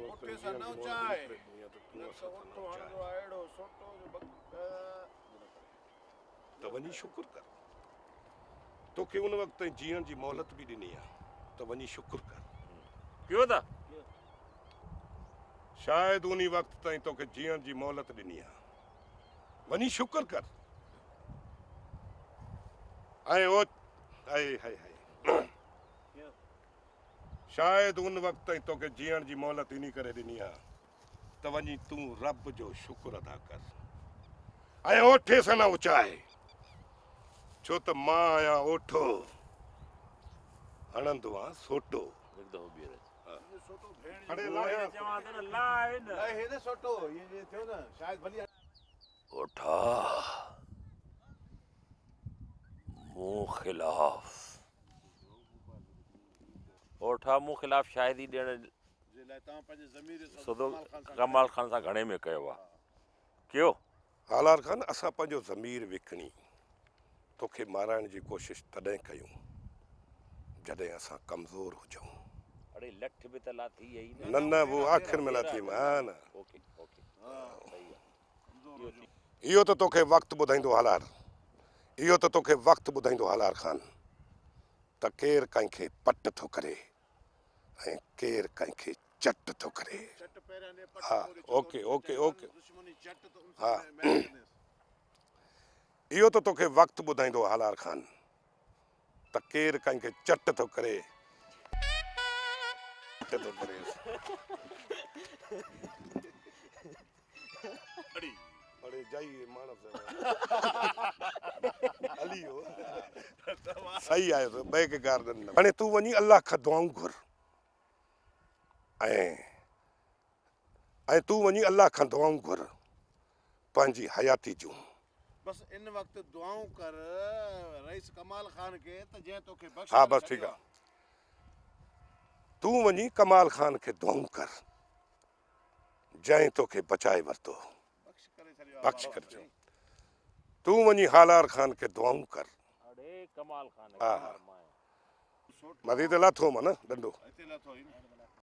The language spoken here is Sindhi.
وقت تائين جيئڻ جي مهلت انهي ڪري ڏني آهي ته تون اسان کان نه اچاء. ته وڃي شڪر ڪر. توکي ان وقت تائين جيئڻ جي مهلت به ڏني آهي ته وڃي شڪر ڪر. ڪيو ٿا. شايد انهي وقت تائين توکي جيئڻ جي مهلت ڏني آهي. وڃي شڪر ڪر. ۽ او هائي هائي هائي. شايد ان وقت تائين توکي جيئڻ جي مهلت انهي ڪري ڏني آ ته وڃي تون رب جو شڪر ادا ڪر ۽ اوٺي سان نه اچاء ڇو ته مان آهيان اوٺو هڻندو آن سوٽو. اوٺا مون خلاف. اوٺا مون خلاف شاهدي ڏيڻ سوڌو ڪمال خان سان گهڻي ۾ ڪيو آ. ڪيو؟ هالار خان اسان پنهنجو ضمير وڪڻي توکي مارائڻ جي ڪوشش تڏهن ڪيون جڏهن اسان ڪمزور هجون. اڙي لٺ به ته لاٿي اهي نه. نه نه هو آخر ۾ لاٿي ها نه. اوڪي اوڪي صحيح آ. اهو ته توکي وقت ٻڌائيندو هالار اهو ته توکي وقت ٻڌائيندو هالار خان. ته ڪير ڪنهن کي پٽ ٿو ڪري ۽ ڪير ڪنهن کي چٽ ٿو ڪري. ها اوڪي اوڪي اوڪي ها اهو ته توکي وقت ٻڌائيندو هالار خان ته ڪير ڪنهن کي چٽ ٿو ڪري چٽ ٿو ڪري. اڙي جائي ماڻس علي هو صحيح آيو تو ٻئي کي گار ڏن هاڻي تون وڃي الله کان دعائون گهر ۽ ۽ تون وڃي الله کان دعائون گهر پنهنجي حياتي جون بس ان وقت دعائون ڪر رئيس ڪمال خان کي ته جنهن توکي بخش ها بس ٺيڪ آ تون وڃي ڪمال خان کي دعائون ڪر جنهن توکي بچائي ورتو. بخش ڪري ڇڏيو. تون وڃي هالار خان کي دعائون ڪر. ها ها. مٿي ته لاٿو مان نه ڏنڊو.